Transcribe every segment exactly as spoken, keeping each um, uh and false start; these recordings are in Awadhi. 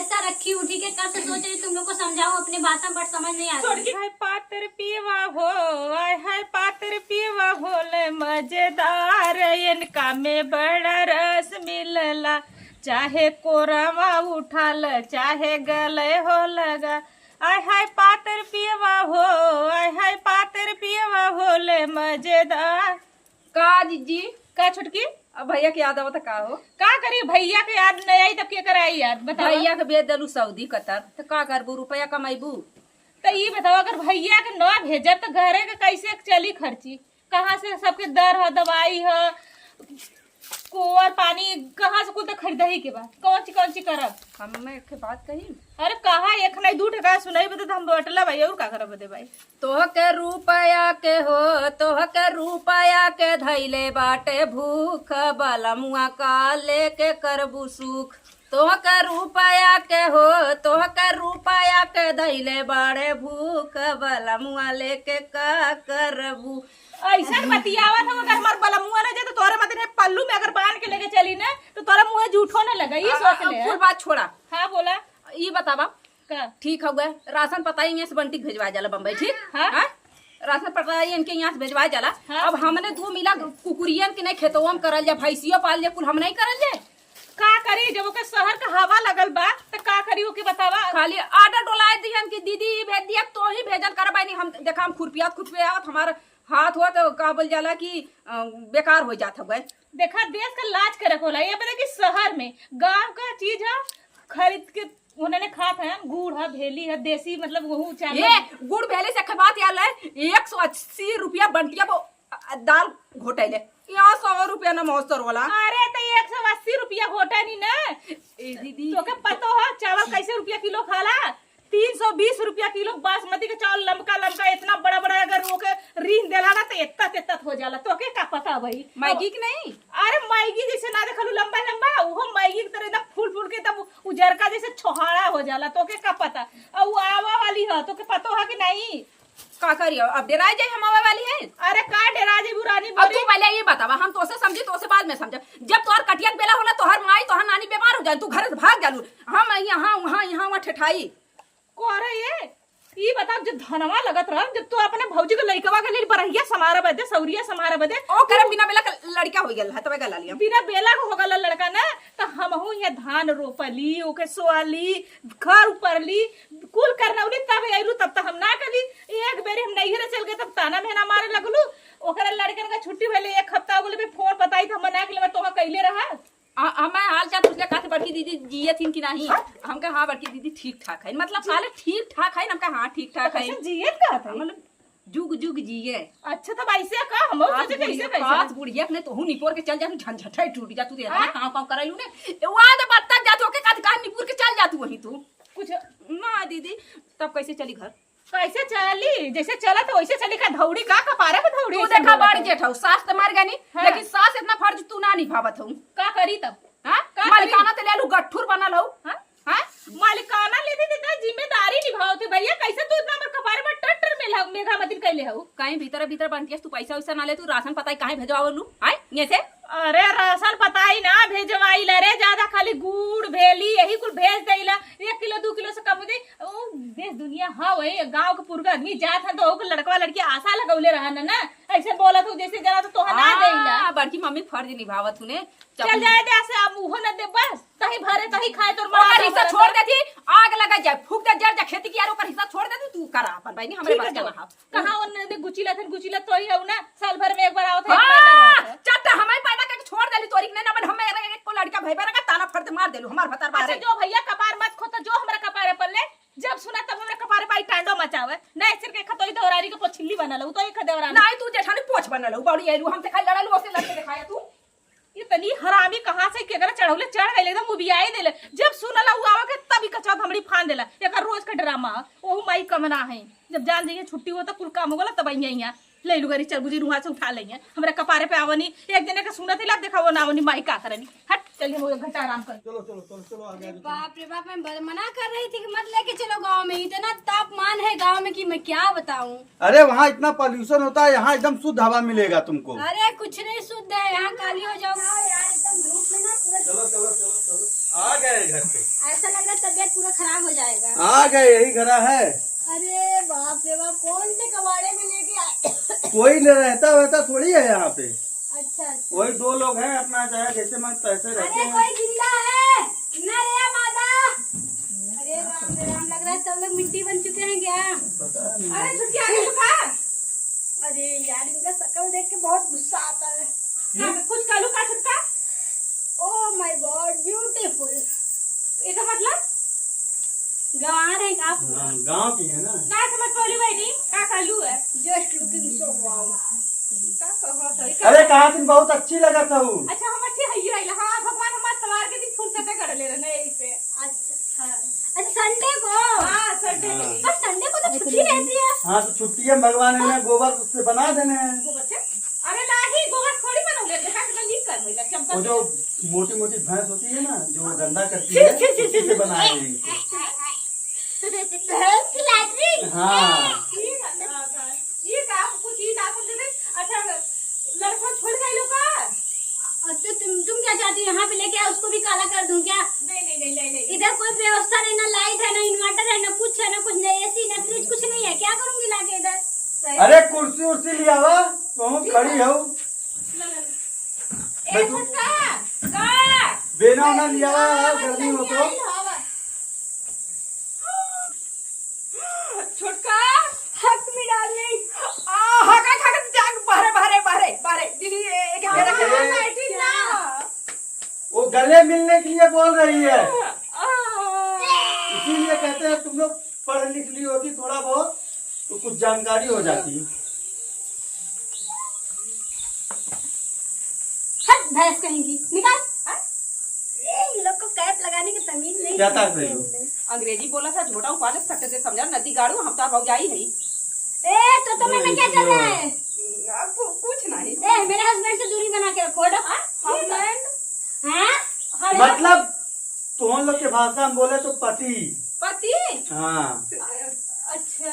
ऐसा रखी उठी के कब से सोच रही तुम लोग को समझाऊं अपने भाषा में, but समझ नहीं आ रही। आय हाय पातर पियवा हो, आय हाय पातर पियवा होले मजेदार, इनका में बड़ा रस मिलला, चाहे कोरावा उठाल, चाहे गले हो लगा। आय हाय पातर पियवा हो, आय हाय पातर पियवा होले मजेदार। का जीजी? का छोटकी? अब भैया के याद आवत का हो? का करी, भैया के याद नहीं आई तब के कराई याद, बतावा। भैया के भेज देलू सऊदी कतर, त का करबू, रुपया कमाइबू? त ई बतावा, अगर भैया के न भेजब त घरे के कैसे चली खर्ची? कहाँ से सबके दर ह, दवाई ह, कोर पानी, कहाँ से कुल त खरीदही के बा? कौन ची कौन ची करब? हम एक ठे बात कही। अरे कहा एक नहीं दू ठे का सुनाई बता, हम बटला भाई और का करब बदे भाई? तोहके रुपया के हो, तोहके रुपया के धैले बाटे भूख, बलमुआ का लेके करबू सुख। तोहके रुपया के हो, तोहके रुपया के धैले बाड़े भूख, बलमुआ लेके का करबू? ऐसन बतियावत हो, अगर हमार बलमुआ ना जाए तो तोहरे मत ने पल्लू में अगर बांध के लेके चली ना तो तोरा मुँह झूठो ना लगे, ये आ, सोच आ, ले। कुल बात छोड़ा। हाँ बोला। ई बतावा, का? ठीक हउवे, राशन पता ही से बंटी के भेजवा जाला बम्बई, ठीक? हाँ। हाँ? राशन पता ही इनके यहाँ से भेजवा जाला। हाँ। अब हमने दू मिला कुकुरियन के नहीं खेतवा में करल जाए, भैंसियो पाल जाए, कुल हम नहीं करल जाए। का करी, जब ओके शहर का हवा लगल बा, त का करी ओके बतावा? खाली आटा डोलाए दिहन कि दीदी ई भेज दिया, तो ही भेजल करबा नहीं। हम देखा, हम खुरपियात खुरपियात हमार हाथ हुआ तो का बोल जाला कि, अ, बेकार हो जात हउवे। देखा, देश का लाज करे के होला। ये बता कि शहर में, गांव का चीज है, खरीद के उन्होंने खात है, गुड़ है, भेली है, देसी, मतलब, वहू चावल। ये गुड़ भेली से एक बात याद है, एक सौ अस्सी रुपया बंटिया वो, अ, दाल घोटैले, यहाँ सौ रुपया न मौसर वाला। अरे, तो एक सौ अस्सी रुपया घोटा नहीं ना। ए दीदी, तोके पतो है, चावल कैसे रुपया किलो खाला? तीन सौ बीस रुपया किलो बासमती के चावल, लमका लमका, इतना बड़ा बड़ा, अगर ओके रीन देला ना, तो इतना तेतना हो जाला। तोके का पता भाई? मैगी के नहीं? अरे, मैगी जैसे ना देखलू, लंबा लंबा, उहो मैगी की तरह एकदम फूल फूल के, तब उजरका जैसे छोहाड़ा हो जाला। तोके का पता? और वो आवा वाली है, तोके पतो है कि नहीं? का करी, अब डेराए जाए हम आवे वाली है? अरे, का डेरा जाइबू रानी, अब बोली। तू पहले ये बतावा, हम तोसे समझी, तोसे बाद में समझब। जब तोहर कटिया के बेला होला, तोहर माई, तोहर नानी बीमार हो जाए, तू घर से भाग जालू, हम यहाँ वहाँ, यहाँ वहाँ ठेठाई। कोरे ये, ई बताओ, जब धनवा लगत रहल, जब तू अपने भौजी के लइकवा के लिए बरहिया समारा बदे, सौरिया समारा बदे, ओ, करे बिना बेला के लड़का हो गया है, तबे गला लिया। बिना बेला के हो गला लड़का ना, तो हमहू यहाँ धान रोपली, ओके सोअली, घर उपरली, कुल करनौली, तब अइलू, तब तो हम ना कली। एक बेरी हम नैहरे चल गए, तब ताना मेहना मारे लगलू। ओकरे लड़कन का छुट्टी भइले, एक हफ्ता हो गइले, फोन बताई तो हम ना कले, तोहा कइले रहा। आ, आ, मैं हाल चाल पूछले, कहत बड़की दीदी जियत हिन कि नाही? हम कहा, "हाँ बड़की दीदी ठीक ठाक है।" मतलब, साले ठीक ठाक है, हम कहा, "हाँ ठीक ठाक है।" कैसे जियत कहत है? मतलब, जुग जुग जिए। अच्छा, तब ऐसे का? हम आज सोचे कैसे, बुढ़िया, कैसे? आज बुढ़िया ने तोहू निपोर के चल जा, तू झंझटे टूट जा, तू तो इतना हाँ? काम काम करैलू ने। ए, वो आज बत्तख जा, तू ओके कद कहा निपोर के चल जा तू वहीं तू। कुछ ना दीदी, तब कैसे चली घर? कैसे चली? जैसे चलत है वैसे चली का? धौड़ी का कपारे पे धौड़ी तू ऐसे देखा बोलत बाड़ी है। जेठ हऊ, सास त मर गनी, हाँ। लेकिन सास इतना फर्ज तू ना निभावत हऊ। का करी तब? हाँ? का करी? मालिकाना त लेलू गट्ठुर बनल हऊ। हाँ? हाँ? मालिकाना लेते देता जिम्मेदारी निभावत है भैया, कैसे तू इतना हमर कपारे पर टट्टर में लग-, मेघा मतिन कैले हऊ? कहीं भीतर भीतर बंटियस तू पैसा वैसा ना ले, तू राशन पता ही काहे भेजवावलू? आय? ये से? अरे राशन पता ही ना भेजवाइला रे, ज्यादा खाली गुड़, भेली, यही कुल भेज देला। एक किलो, दू किलो से कम हो जाई। ओ, देश दुनिया, हाँ, वही गाँव के पुरगा आदमी जात है, तो ओकर लड़कवा लड़की आशा लगौले रहा ना, ना, ऐसे बोलत हो जैसे जना तो तोहा ना हाँ, देला। बड़की मम्मी फर्ज निभावत हूँ ने। चल जाए दे से, अब उहो न दे, बस, तही भरे, तही खाए, तोर ओकर हिस्सा छोड़ देती, आग लगा जाए, फूक दे, जर जा खेती की यार, ओकर हिस्सा छोड़ देती, तू करा अपन बहनी, हमरे ठीक है, बस के जो। ना हो। कहाँ ओने दे गुचिला थन, गुचिला तो ही हऊ ना, साल भर में एक बार आवत है, एक महीना हाँ, रहत है। चल त हमें पैदा करके छोड़ देली तोरी के, नहीं ना, अपन हमें एक, एक को लड़का भाई बना का ताना फट दे मार देलू, हमार भतार अच्छा, बारे। जो भैया कपार मत खोता, जो हमरा कपारे पर ले, जब सुना तब हमरा कपारे पाई टांडो मचावे, नहीं सिर के खतोई दौरारी के पोछिल्ली बनल, उ तो एक देवरानी। नहीं, तू जेठानी पोछ बनल, बाड़ी आइलू, हमसे खाली लड़ाई, ओसे लड़के दिखाया तू। ये तनी हरामी कहाँ से केकरा चढ़ौले चढ़ गइले, एकदम उबियाई देले। जब सुनला उ आवे के तब ई कचवा धमड़ी फान देला। एकर रोज का ड्रामा ह। ओहू माई कमना है। जब जान जाइए छुट्टी होता कुल काम हो गला तब आइए यहाँ। ले लू गरी चल बुझी रुआ से उठा लेंगे। हमरा कपारे पे आवनी। एक जने के सुनत ही लाग देखावो ना आवनी माई का करनी। हट चलिए हम एक घंटा आराम कर। चलो, चलो, चलो, चलो, आगे, अरे आगे, चलो। बाप रे बाप, मैं ब-, मना कर रही थी कि मत लेके चलो गाँव में। इतना तापमान है गाँव में कि मैं क्या बताऊँ। अरे, वहाँ इतना पॉल्यूशन होता है, यहाँ एकदम शुद्ध हवा मिलेगा तुमको। अरे, कुछ नहीं शुद्ध है, यहाँ काली हो जाओ। यार, एकदम धूप में ना पूरा चलो, चलो, चलो, चलो। आज गए घर पे। ऐसा लग रहा है तबीयत पूरा खराब हो जाएगा। आ गए, यही घरा है। अरे बाप रे बाप, कौन से कबाड़े में लेके आए? कोई न रहता वहता थोड़ी है यहाँ पे। अच्छा, अच्छा। वही दो लोग हैं, अपना चाहे जैसे मन तैसे रहते अरे हैं। कोई जिंदा है? न रे माता। अरे राम रे राम, लग रहा है सब लोग मिट्टी बन चुके हैं क्या? पता नहीं। अरे छुट्टी आ गई तो का? अरे यार, इनका शकल देख के बहुत गुस्सा आता है। हम्म? हाँ, कुछ कहलू का छुटका? Oh my God, beautiful। एकर मतलब? गंवार है का? हाँ, गाँव की है ना। ना समझ पौली बहिनी, का कहलू है? Just looking so wow। का कहत है? अरे, कहा दिन बहुत अच्छी लगत हऊ। अच्छा, हम अच्छी हई रही। हाँ, भगवान हमार तवार के दिन फुर्सते कर ले रहे यही से। अच्छा, हाँ। अच्छा, Sunday को? हाँ, Sunday को। हाँ। बस Sunday को तो छुट्टी रहती है। हाँ, तो छुट्टी है, भगवान ने गोबर से बना देने हैं। गोबर से? अरे नहीं, गोबर थोड़ी बनोगे, देखा कितना लीक कर मिला, चमकल वो जो मिला। मोटी मोटी भैंस होती है ना, जो हाँ। गंदा करती छी, है, छी, छी, उसी छी, से छी। बनाए हैं इनको। भैंस की लैट्रिन? हाँ। ठीक है, हाँ, हाँ। ये काम कुछ ही ना समझे थे। अच्छा, लड़का छोड़ गए लोग का? अच्छा, तुम, तुम क्या चाहती हो, यहाँ पे लेके आओ, उसको भी काला कर दूं क्या? नहीं, नहीं, नहीं, नहीं, नहीं। इधर कोई व्यवस्था नहीं, ना लाइट है, ना इन्वर्टर है, ना कुछ है, ना कुछ, ना एसी, ना फ्रिज, कुछ नहीं है, क्या करूंगी लाके इधर? सही। अरे, कुर्सी उर्सी ले आवा, तुम ठीक खड़ी है। हो। ला, ला, ला। ए, बैठो। छोटका, का? बेना उना ले आवा, हाँ, गर्मी हो तो। आई, हाँ, आवा। छोटका, हक में डाल ले। आ, हक, हक, हक, जाग, बाहरे, बाहरे, बाहरे, बाहरे। दीदी, ए, एक हाँ, मेरा हाँ, क्या? बैठी ना। वो गले मिलने के लिए बोल रही है। आ। इसीलिए कहते हैं, तुम लोग पढ़ लिख ली होती थोड़ा बहुत, तो कुछ जानकारी हो जाती। हट, भैंस कहीं की, निकाल। हाँ? ये इन लोग को कैप लगाने की तमीज नहीं क्या सीखते ताक रही हो? हैं। अंग्रेजी बोला था, झोटा उपाले सट्टे से समझा, नदी गाड़ू, हम तो भौजाई है। ए, तो तुम्हें अरे, क्या चल रहा है? अब कु-, कुछ नहीं। ए, मेरे हस्बैंड से दूरी बना के रखो, हटो। हाँ? ये हस्बैंड? हाँ? हाँ, मतलब, तुम लोग के भाषा में बोले तो पति। पति? हाँ। अच्छा।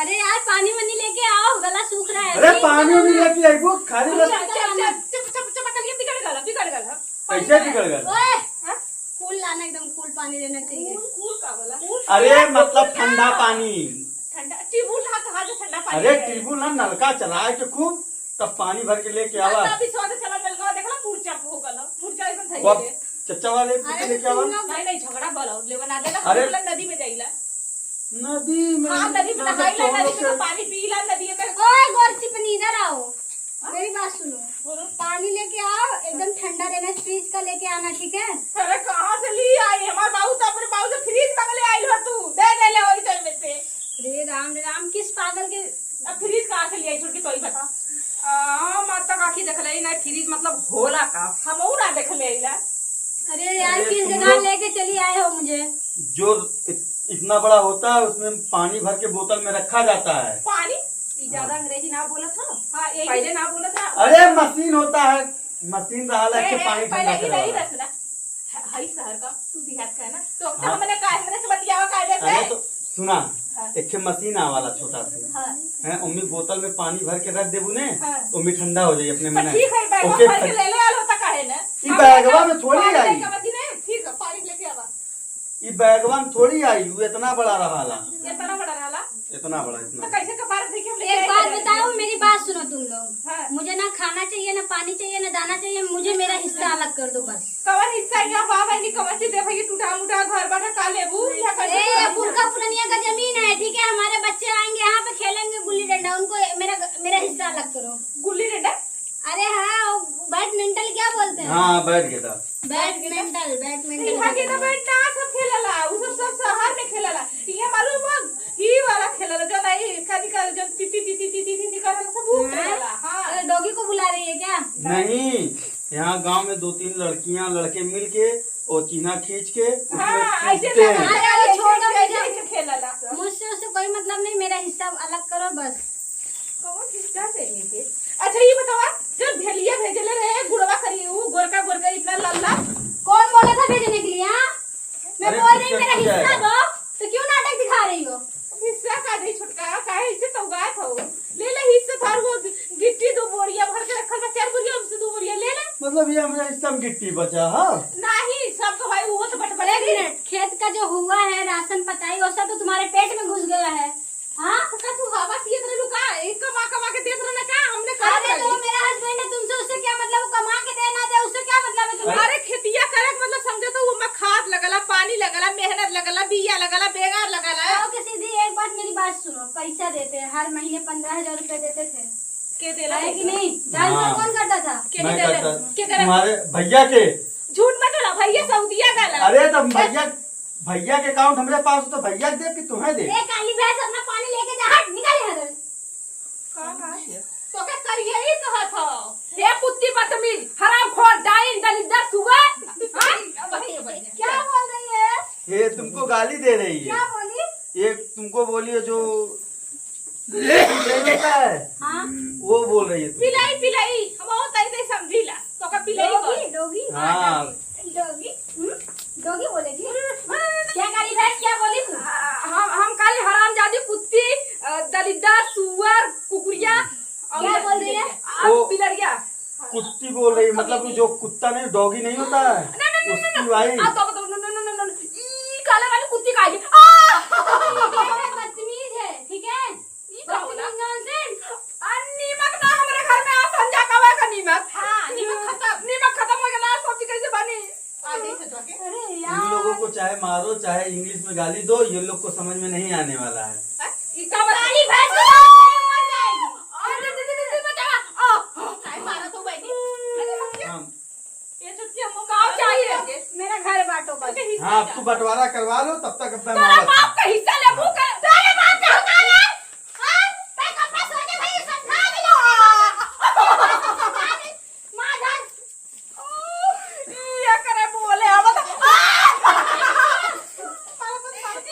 अरे यार, पानी वानी लेके आओ, गला सूख रहा है। अरे, अभी पानी वानी लेके आइबो, खाली बस। चुप, चुप, चुप, चुप, चुप, चुप, चुप, बिगड़ गला, बिगड़ गला। कैसे बिगड़ गला? ओए, हाँ? कूल लाना, एकदम कूल पानी लेना चाहिए। कूल, कूल का बोला? कूल अरे, का? मतलब कूल ठंडा का? पानी। ठंडा, टिबुल ना, कहाँ से ठंडा पानी अरे, है? टिबुल ना, नलका चलाए के खूब, तब पानी भर के लेके आवा। ना, तब इस वाले चला नलका, देखला, मुरचा हो गला, मुरचा एकदम धइले। वो अब चच्चा वाले अरे, लेके आवा। तुम लोग नहीं, नहीं, झगड़ा बोला, लेवा ना देला, अरे। हम लोग नदी में जाइला। नदी में हाँ, नदी में ना, नहाइला, तो नदी में के तो पानी पीला, नदी में। ओए, गोरची पनी, इधर आओ। हाँ? मेरी बात सुनो। बोलो। पानी लेके आओ, एकदम ठंडा रहना, फ्रिज का लेके आना, ठीक है? अरे, कहाँ से ली आई? हमार बाबू तो अपने बाबू से फ्रिज मांग ले आइल हो तू, दे दे ले वही टाइम में से। रे राम, रे राम, किस पागल के अब फ्रिज कहाँ से ले आई छोड़ के, तो ही बता। आ, हम आज तक आँखी देखले ही ना, फ्रिज मतलब होला का? हम और ना देखले ही ना। अरे यार, अरे किस तुम जगह लोग लेके चली आए हो मुझे? जो इत-, इतना बड़ा होता है, उसमें पानी भर के बोतल में रखा जाता है। पानी? ई ज्यादा हाँ। अंग्रेजी ना बोलत हो। हाँ, यही। पहले ना बोलत हो। अरे मशीन होता है, मशीन रहा ए, के ए, पानी पहले ठंडा ही नहीं करवाला। रखना। ह-, हई शहर का, तू देहात का है ना, तो हाँ। हमने का, हमने से बतियावा कायदे से। अरे तो सुना, हाँ। एक ठे मशीन आवाला छोटा से। हाँ। हैं, ओमे बोतल में पानी भर के रख देबू ने, हाँ। तो ओमे ठंडा हो जाई अपने तो में ना। ठीक है, बैगवा ओके, भर के ले ले आलो, त काहे ना? ई हम बैगवा लेके में थोड़ी पानी आई। लेके आवा थी ने, ठीक है, पानी लेके आवा। ई बैगवा में थोड़ी आई, वो इतना बड़ा रहाला। इतना बड़ा रहाला? इतना बड़ा, इतना। तो कैसे कपार देखिए हम लेके एक आए बात थे? बताओ, मेरी बात सुनो तुम लोग। हाँ। मुझे ना खाना चाहिए, ना पानी चाहिए, ना दाना चाहिए, मुझे मेरा हिस्सा अलग कर दो बस। कवर हिस्सा यहाँ बाप है, नहीं कवर चीज देखा, ये टूटा मुटा घर बैठा का लेबू, या कैसे ए, ये करेबू? पुरखा पुरनिया का जमीन है, ठीक है? हमारे बच्चे आएंगे यहाँ पे खेलेंगे गुल्ली डंडा, उनको मेरा, मेरा हिस्सा अलग करो। गुल्ली डंडा? अरे हाँ, वो बैडमिंटन क्या बोलते हैं? हाँ, बैट गेंदा। बैडमिंटन, बैडमिंटन। यहाँ के तो बैट ना सब खेलला, वो सब, सब शहर में खेलला। यहाँ मालूम हो, ही वाला खेलला, जो नहीं, कभी कर, जो ती, ती, ती, सब वो हाँ? खेलला, हाँ। अरे, डॉगी को बुला रही है क्या? नहीं, यहाँ गांव में दो तीन लड़कियां, लड़के मिल के, वो चीना खींच के, उसमें हाँ, ऐसे कूदते हैं। लगा, अरे, ऐसे, छोड़ो, ऐसे, मुझे ऐसे खेलला। मुझसे उससे कोई मतलब नहीं, मेरा हिस्सा अलग करो बस। कौन हिस्सा से लेके? अच्छा, ये बतावा, जो भेलिया भेजले रहे, गुड़वा करी, ऊ गोरका गोरका इतना लाल लाल। कौन बोला था भेजने के लिए, हाँ? मैं अरे, बोल रही हूँ, मेरा हिस्सा दो, तो क्यों नाटक दिखा रही हो? हिस्सा का दे छोटका, काहे इसे तौगात हो? ले ले हिस्सा थार, वो गिट्टी दो बोरिया भर के रखल बा, चार बोरिया, हमसे दो बोरिया ले ले। मतलब, ये हमरा हिस्सा में गिट्टी बचा, हाँ? नहीं, सब तो भाई, वो तो बंटवारे एक मिनट, खेत का जो हुआ है राशन पताई, वो सब तो तुम्हारे पेट में घुस गया है। हाँ? तो का तू हवा पियत रहलू का? एक कमा कमा के देत रहना का? हमने करत अरे, तो रहली। मेरा husband है, तुमसे उससे क्या मतलब? वो कमा के दे ना दे, उससे क्या मतलब है तुम्हें? अरे, खेतिया करे के मतलब समझो तो वो में खाद लगला, पानी लगला, मेहनत लगला, बिया लगला, बेगार लगला। आओ के सीधी एक बात, मेरी बात सुनो, पैसा देते हैं, हर महीने पन्द्रह हजार रुपए देते थे। के देला है कि पैसा? नहीं? जान हाँ। कौन करता था? के मैं देला? करता। के देला? तुम्हारे भैया के। झूठ मत बोला, भैया सऊदिया गला। अरे, तो भैया भैया के account हमरे पास हो तो भैया के देब कि तुम्हें देब? ए, काली भैंस, अपना पानी लेके जा, हट, निकल यहाँ से। का, का है? तो के करिए ही कहत हो। हे कुत्ती बदतमीज, हरामखोर, डाइन, दलिद्दर, सुअर। हाँ? क्या बोल रही है? ये तुमको गाली दे रही है। क्या बोली? ये तुमको बोली है जो नहीं होता है, हाँ। वो बोल रही है तुम। पिलाई, पिलाई, हम बहुत ऐसे समझीला। तो का पिलाई डॉगी, बोल। डॉगी? हाँ। डॉगी? हम्म? डॉगी बोलेगी? क्या काली भैंस, क्या बोली तू? आ, हम, हम काली हरामजादी कुत्ती, अ, दलिद्दर, सुअर, कुकुरिया, और क्या बोल रही है? आ, वो पिलरिया। कुत्ती बोल रही है, मतलब जो कुत्ता नहीं, डॉगी नहीं होता है, नहीं, नहीं, नहीं, उसकी नहीं। वाइफ। आ, तो, तो, no, no, no, no, no, no। ई काले वाली कुत्ती का आगे। आ! ये बदतमीज है, ठीक है? ई का होला? बदतमीज nonsense। आ, नीमक ना हमरे घर में, आ संझा कवा का नीमक। हाँ, नीमक खत्म। नीमक खत्म हो गया, सब्जी कैसे बनी? आ, नहीं सोचो के। अरे इन लोगों यार। को चाहे मारो, चाहे इंग्लिश में गाली दो, ये लोग को समझ में नहीं आने वाला है। हाँ? ई का बता- काली भैंस को मार के मर जाएगी। आ, दे, दे, दे, दे, दे, बचा। आ, आ। काहे मारा तू बहनी? अरे, हम क्या? हम ये छुटकी हमको गाँव चाहिए। मेरा घर बांटो बस। हाँ, अब तू बंटवारा करवा लो, तब तक अपना तोरा मामला बाप का हिस्सा ले, मुंह कर। तोरे बाप का हिस्सा ले? हाँ? तै कब से सोचे भाई, समझा दे। माधर। ये करे बोले, अब तो।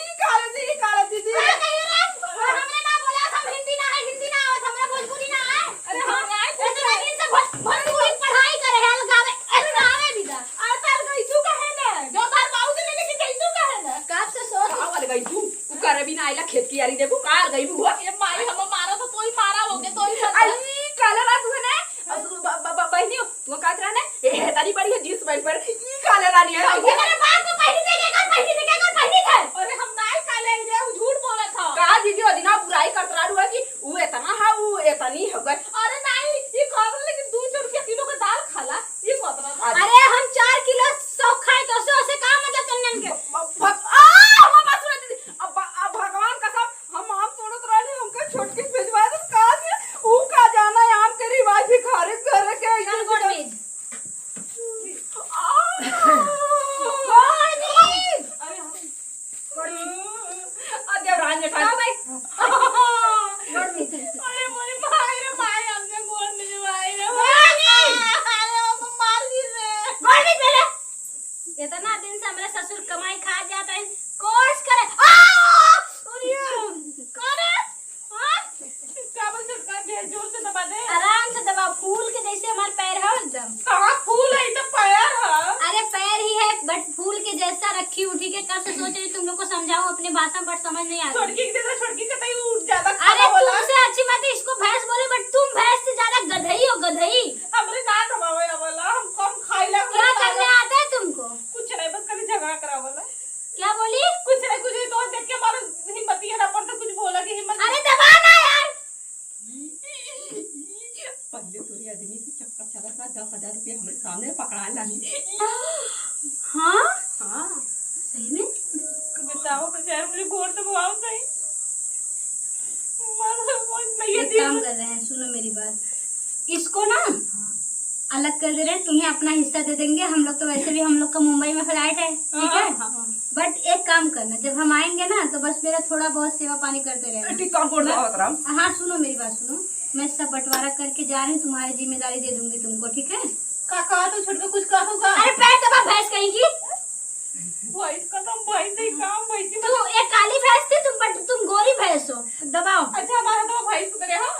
ई काले दी, ई काले दीदी। का कही रे? और हमरे ना बोला, हम हिंदी ना है, हिंदी ना आवत, हमरा भोजपुरी ना है। अरे हम आए थे। इतना दिन से भोज-, भोजपुरी पढ़ाई करे हैं, अलगावे, अलगावे भी दा। अरे तार गई तू कहे ना? जो तार बाबू से लेके गई तू कहे ना? कब से सोच का वाले गई तू? तू करे भी ना आइला, खेत की यारी देखू, का गई वो? ये माई हम मारा तो तोई मारा होगे, तोई मारा। अली काले रात हुए ना, अब ब-, ब-, ब-, बहनी, तू कहत रहा ना, ए, हे, तारी बड़ी है जींस पहन पर, ई काले रानी है। ये मेरे बाप को पहनी थे, क्या कर पहनी थे, क्या कर पहनी थे? अरे हम नाई काले आई रे, उ झूठ बोला था। का दीदी, ओ दिना बुराई करत रहलू है कि उ एतना है, उ एतनी हो गए। अरे नाई, ई खबर लेकिन दू सौ रुपया किलो का दाल खाला, ई खबर। अरे हम चार किलो सौ खाए तो उसे, उसे का मतलब चंदन के? भ-, भ-, आ, वापस सुना दीदी। अब, अब भगवान कसम, हम आम तोड़त रहले, हमके छोटकी भिजवा दे, कहाँ से? ऊ का जाना है, आम के रिवाज भिखारी घर के। चल, गोड़ मीज। आ! गोड़ मीज। अरे, हाँ। गोड़ मीज। आ, देवरान जेठान। आओ भाई। गोड़ मीज। अरे, मोरे भाई रे, भाई, हमसे गोड़ मीज, भाई रे, भाई। अरे, हमको मार दी रे। गोड़ मीज पहले। इतना दिन से हमरे ससुर कमाई खा जात है, कोर्स करे। आ! अरे, करे? हाँ? का बोल छोटका, दे, जोर से दबा दे। आराम से दबा, फूल के जैसे हमार पैर है एकदम। कहाँ फूल है, ई तो पैर है। अरे पैर ही है, but फूल के जैसा रखी उठी के कब से सोच रही तुम लोग को समझाऊं अपने भाषा में, but समझ नहीं आ रही। छोटकी के दे दे, छोटकी के तई उ ज्यादा अरे खाना होला। तुमसे अच्छी बात है, इसको भैंस बोले, but तुम भैंस से ज्यादा गधई हो, गधई। हमरे ना दबावे वाला, हम कम खाइला, क्या करने आता है तुमको? कुछ नहीं, बस खाली झगड़ा करावला। क्या बोली? कुछ नहीं, कुछ नहीं, तो देख के हमारा हिम्मत ही ना पड़ता, कुछ बोला कि हिम्मत अरे दबा ना यार। पहले तोरे आदमी से चक्कर चलत बा, दस हजार रुपया हमरे सामने पकड़ा लानी। हाँ? हाँ। सही में? बताओ, बचाए, मुझे गोड़ दबाओ सही। मर, मर, नहीं, एक काम कर रहे हैं, सुनो मेरी बात, इसको ना अलग कर दे रहे हैं, तुम्हें अपना हिस्सा दे देंगे। हम लोग तो वैसे भी, हम लोग का मुंबई में फ्लैट है, ठीक है? हाँ, हाँ। But एक काम करना, जब हम आएंगे ना तो बस मेरा थोड़ा बहुत सेवा पानी करते रहना। ठीक काम कर दो, बस। हाँ, सुनो मेरी बात सुनो, मैं सब बंटवारा करके जा रही हूँ, तुम्हारी जिम्मेदारी दे दूंगी तुमको, ठीक है? का कहा तू छोटका, कुछ कहा तू का? अरे पैर दबा भैंस कहीं की। भैंस का तो भैंस ही काम, भैंस ही तू एक काली भैंस थी, तुम बट तुम गोरी भैंस हो, दबाओ। अच्छा, हमारा तो भैंस उतरे हो।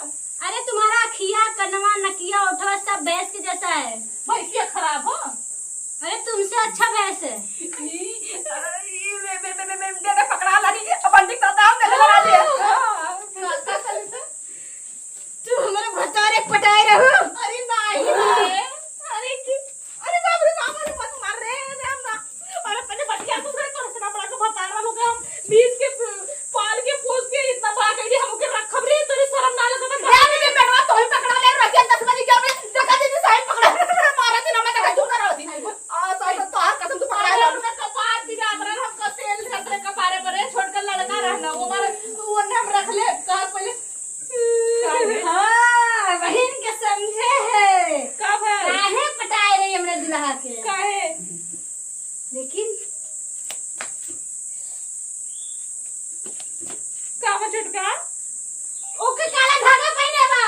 अरे तुम्हारा अखिया, कनवा, नकिया, ओठवा सब भैंस के जैसा है। भैंसिया खराब हो। अरे तुमसे अच्छा भैंस है। ई, ई, बे, बे, बे, बे, दे दे पकड़ा लागी, अब बंदी करता हूँ, दे दे पकड़ा दे। हाँ, का, का, का, तू हमारे भतारे पटाए रहो। अरे नहीं रे, अरे की, अरे बाप रे बाप, अरे मत मार रे, अरे हम ना, अरे पहले बतिया तू। लेकिन का बा छोटका? ओके काला धागा पहने बा।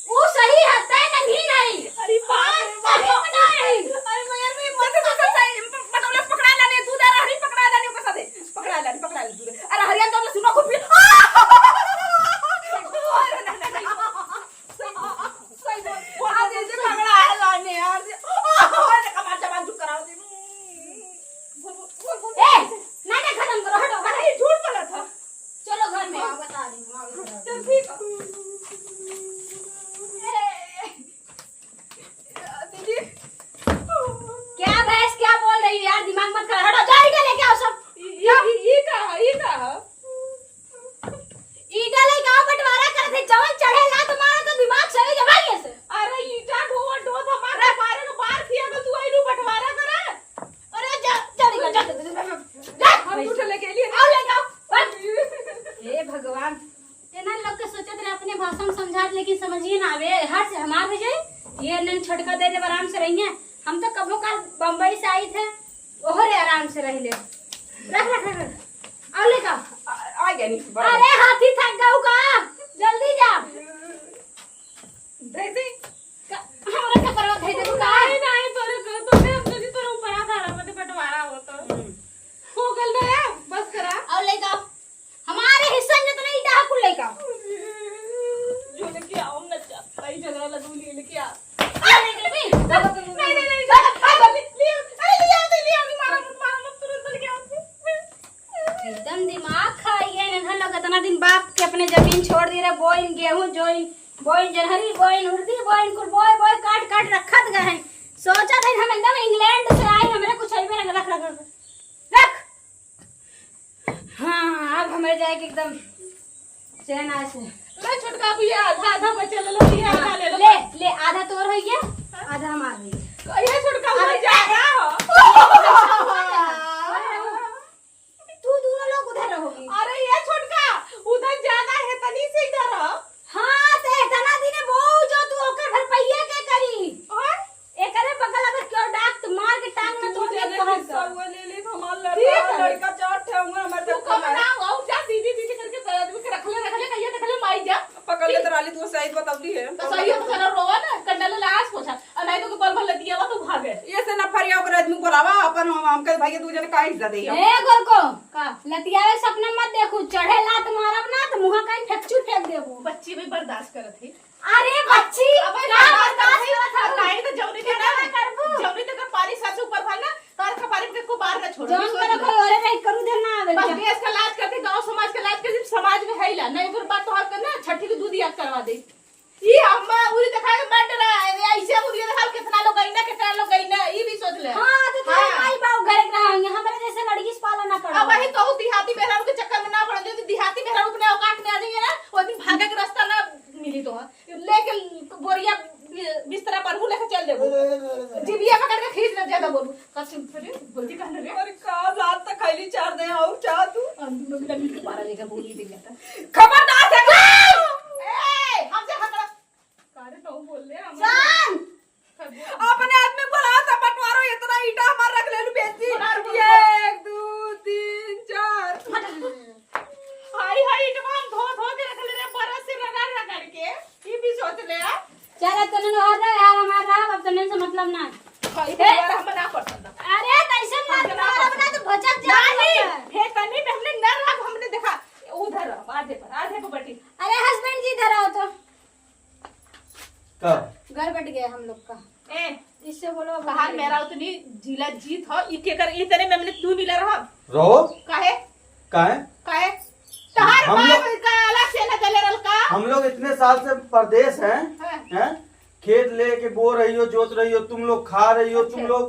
ऊ सही है, तै नंगी नहीं। अरे बाप रे बाप। सही में नहीं। अरे मगर मैं मत तो सही पटोले पकड़ा लाने, दूध आ रहा है, पकड़ा लाने ओकर साथे। पकड़ा लाने, पकड़ा लाने दूध। अरे हरिया तो सुनो खुद भी। अरे नहीं, नहीं, नहीं। सही, सही बोल। आज ऐसे पकड़ा है लाने यार। अरे कमाल जबान चुप कराओ दे। बोल, बोल, बोल, बोल। ए, नाटक खत्म करो, हटो, हटो। अरे झूठ बोला था। चलो घर में। हाँ, बता रही हूँ, हाँ, बता रही हूँ। चल ठीक है। दीदी। क्या भैंस क्या बोल रही है यार, दिमाग मत खराब, हटो, जाओ ईटा लेके आओ सब। ई, ई, ई, ई का है, ई का है? ईटा लेके आओ, बंटवारा करत है, जवन चढ़े लात मारो तो दिमाग सही जबान से। अरे ईटा ढोआ ढोत हमार कपारे के बार किया तो तू आइलू बंटवारा करे। अरे जा, जा निकल, जा, जा, जा, जा। हम दूसरे लेके लिए। आओ, लेके आओ। बस। हे भगवान, एना लोग के सोचत रहे अपने भाषा में समझात, लेकिन समझिए ना आवे, हर से हमार हो जाए। ये नहीं छोटका दे दे, आराम से रहिए। हम तो कबो काल बम्बई से आई थे, ओहरे आराम से रह ले। रख, रख, रख, रख। आओ लेके आओ। आ, आ गया नहीं, बड़ा। अरे हाथी थक गऊ का, जल्दी जा। दे दे। का, हमरा कपड़वा धइ देबू का? नहीं, नहीं, तोरे को, तोरे हम जल्दी तोरे ऊपर आ धारा मत बंटवारा हो तो। हम्म। हो गल ना यार, बस करा। और लेके आओ। हमारे हिस्सा में जितना ईटा है, कुल लेके आओ। जो लेके आओ ना, भाई झगड़ा लगा, ले लेके आ। आ, नहीं, नहीं, नहीं। नहीं, नहीं, नहीं, नहीं, नहीं, ले, ले, अरे, ले आओ, ले आओ, मारा मत, मारा मत, तुरंत लेके आओ। एकदम दिमाग खाई है इन्हन लोग। इतना दिन बाप के अपने जमीन छोड़ दिए रहे, बोइन गेहूं, जोइन, बोइन जनहरी, बोइन उर्दी, बोइन कुल बोए, बोए, काट, काट रखत गए हैं। सोचा था हम एकदम इंग्लैंड से आए, हमरे कुछ अइबे ना, रख, रख, रख, रख। हाँ, अब हमें जाए के एकदम चैन आए से। ले छोटका भैया, आधा, आधा बचे ले लो, भैया, आधा ले लो। ले, ले, आधा तोर होइए, आधा हमार होइए। ये छोटका भैया, ज्यादा हो। तू दोनों लोग उधर रहोगी। अरे ये छोटका, उधर ज्यादा है, तनी से इधर रहो। हाँ, तो इतना दिन वो जो तू ओकर भरपैया के करी। और? एकरे बगल अगर क्यों डाक तो मार के टांग ना तू तोड़ दे जाने कहाँ हिस्सा से। हुआ ले ले तो हमार ठीक लड़का, है। लड़का चार ठे हुए हमारे तू तो कब कमाए। ना आओ जा दीदी दीदी करके तो आदमी के रखले रखले कहिए रखले माई जा। पकड़ ले तो राली तू सही बतौली है। तो सही है तो चलो रोवा ना कंडा ले लाश पोछा और नहीं तो के बल बल लतिया तो भागे। ये से ना फरिया ओकर आदमी बोलावा अपन हम, हमके भैया दू जने का हिस्सा दे। ए गोरको का? लतियावे के सपना मत देखू, चढ़े लात मारब ना तो मुहा कहीं फेंकचू फेंक देबू। बच्ची भी बर्दाश्त करत है। अरे बच्ची, अबे का बर्दाश्त करत है? नहीं तो जौनी तक, करबू? जौनी तक पानी सर से ऊपर भर ना, तार कपारी पे को बार ना छोड़। जौन करो कोई औरे नहीं करू दे ना आवे बस क्या? देश का लाज करते, गांव समाज का लाज करते, समाज में है ही ला। नहीं फिर बात तो हर करना, छठी को दूध याद करवा दे। ई अम्मा उरी देखा के बंट रहा है, ऐसे उरी देखा कितना लोग गई ना, कितना लोग गई ना, ई भी सोच ले। हाँ, तो तोरे हाँ। माई बाप घर के रहा, हमरे जैसे लड़की से पाला ना पड़ा। अब वही कहू, देहाती मेहरारू के चक्कर में ना पड़ल, जो देहाती मेहरारू अपने औकात में आ जाइए ना, वो दिन भागे के रास्ता ना मिली तो। लेके बोरिया बि-, बिस्तरा पर हूँ लेके चल देबो। जिभिया पकड़ के खींच ले, ज्यादा बोलू। कसम से रे, गलती कहने रे। अरे का जात तक खैली चार दे और चाह तू? हम दोनों मिला मिलके मारा लेगा, बोली देगा। खबरदार से ए, हमसे खतरा। कारे तो बोल ले, हम जान। अपने आदमी बोला था बंटवारो, इतना ईटा हमार रख ले लू बेटी। बंटवारो। ये एक, दो, तीन, चार। हाय, हाय, ईटवा हम धो, धो के रख ले रे, बरस से रगड़, रगड़ के। ई भी सोच ले, आ। चल, अब तने नोहर रहा, यार, हमार रहा, अब तने से मतलब ना। हाय, ए! दोबारा हम ना पसंद। अरे, कैसे ना हम ना तुम्हारा पसंद। बना तो भचक जा नहीं, रहा है। हे, तनी में हमने ना रहा, हमने देखा। उधर रहा, आधे पर, आधे पर बैठी। अरे, husband जी, इधर आओ तो। का? घर बट गया हम लोग का। ए, इससे बोलो, अब कहा घर मेरा बट उतनी जिला जीत हो, ई के कर, इतने में हमने तू मिला रहा। रहो। काहे? काहे? काहे? तहार हम बाप लोग का अलग से न चले रहल का? हम लोग इतने साल से परदेश हैं, हाँ। हैं? खेत लेके बो रही हो, जोत रही हो, तुम लोग खा रही हो, तुम अच्छा। लोग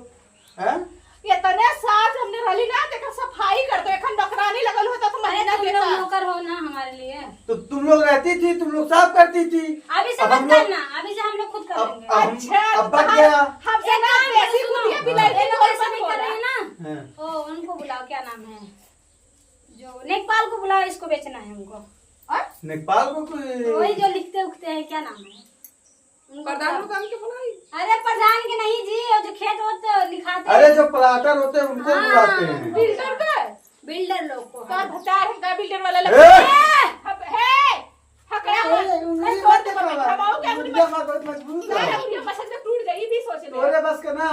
हैं? इतने साल से हमने रहली ना, तेकर सफाई कर दो, एखन नौकरानी लगल हो तो तुम अरे, महीना तुम लोग देता। नौकर हो ना हमारे लिए। तो तुम लोग रहती थी, तुम लोग साफ करती थी। अभी से अब मत हम लोग करना, अभी से हम लोग खुद कर अब, लेंगे। अब हम, अच्छा, अब बच हम, गया। हमसे एक ना काम है, बेसी सुनो, कुतिया बिलाई ये लोग ऐसा नहीं कर रहे हैं ना। हाँ। ओ, उनको बुलाओ, क्या नाम है? जो नेकपाल को बुलाओ, इसको बेचना है हमको। हाँ? नेकपाल को कोई वही जो लिखते उखते हैं, क्या नाम है? प्रधान, प्रधान के बुलाई। अरे, प्रधान के नहीं जी, वो जो खेत वोत लिखाते अरे, हैं। जो प्लाटर होते हैं, उनको हाँ, बुलाते हैं। बिल्डर का? बिल्डर लोग को। का भतार है, का बिल्डर वाला ए! लगा? हे! हकड़ा अरे, मत। उंगली नहीं, मत तोड़ दे, दिखावा। दबाओ क्या उंगली उंगली मत? हमार बहुत मजबूत ना, है। उंगली मसक के टूट जाई, भी सोच ले। तोरे बस के ना।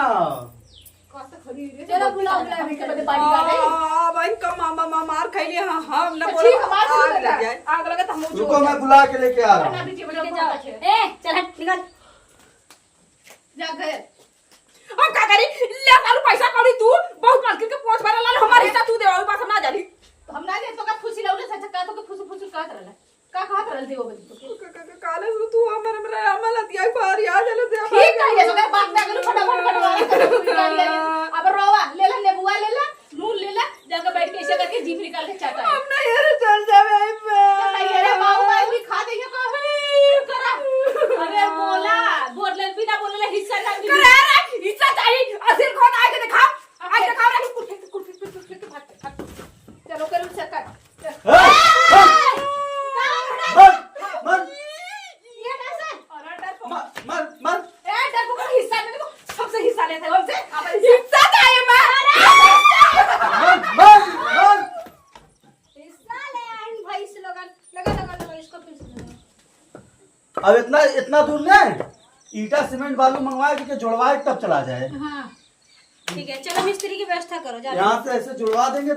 का तो खड़ी रे। चलो, बुलाओ, बुलाओ, इनके बदे पानी डाल दे। आ, भाई, इनका मामा, मामा मार खाई लिया, हाँ, हाँ, ना तो बोलो, ठीक है, मार आग दे लग बेटा। जाए। आग लगा तो हम लोग रुको, मैं बुला के लेके आ रहा हूँ। बना दीजिए, लेके बना जाओ। दीजिए। ए, चल हट, निकल। जा घर। हम का करी? ले सालू पैसा कौड़ी तू, बहुत मालकिन के पोंछ भरल लाल, हमार हिस्सा तू देवा, बस हम ना जानी। तो हम ना दे, तो का फुसिला उले से का तो के फुसु फुसु का करला? का कहत रहल देवा बदी तो? का, का, का, काले से तू हमर, हमरे अमल हतिया पर याद आले से ठीक है, जैसे बात ना करू, फटाफट बंटवारा करू, निकाल ले। अब रोवा, ले ला, नेबुआ ले ला, नून ले ला, जाके बैठ के ऐसे करके जीभ निकाल के चाटा है। हम नहीं, अरे चल जावे आई पे। तो नहीं, अरे बाबू भाई भी खा देंगे, कहीं करा। अरे बोला, बोल ले, बिना बोले ले हिस्सा ना मिले। करे रे, हिस्सा चाहिए। असिल कौन आए के दिखा? आए दिखा रे, कुर्सी, कुर्सी, कुर्सी, कुर्सी, भाग, भाग। चलो, करो चक्कर। ए, ए, मत, मत, ये कैसे? अरे डर को मत, मत, मत। ए, डर को हिस्सा नहीं, तो सबसे हिस्सा लेते हो हमसे। अब हिस्सा चाहिए मैं। मत, मत, मत। हिस्सा ले आइन भाई से लोगन। लगा, लगा, लगा, इसको फिर से लगा। अब इतना, इतना दूर ने ईटा, सीमेंट, बालू मंगवाए के जोड़वाए, तब चला जाए। हाँ, ठीक है, चलो मिस्त्री की व्यवस्था करो, जाओ। यहाँ से ऐसे जुड़वा देंगे।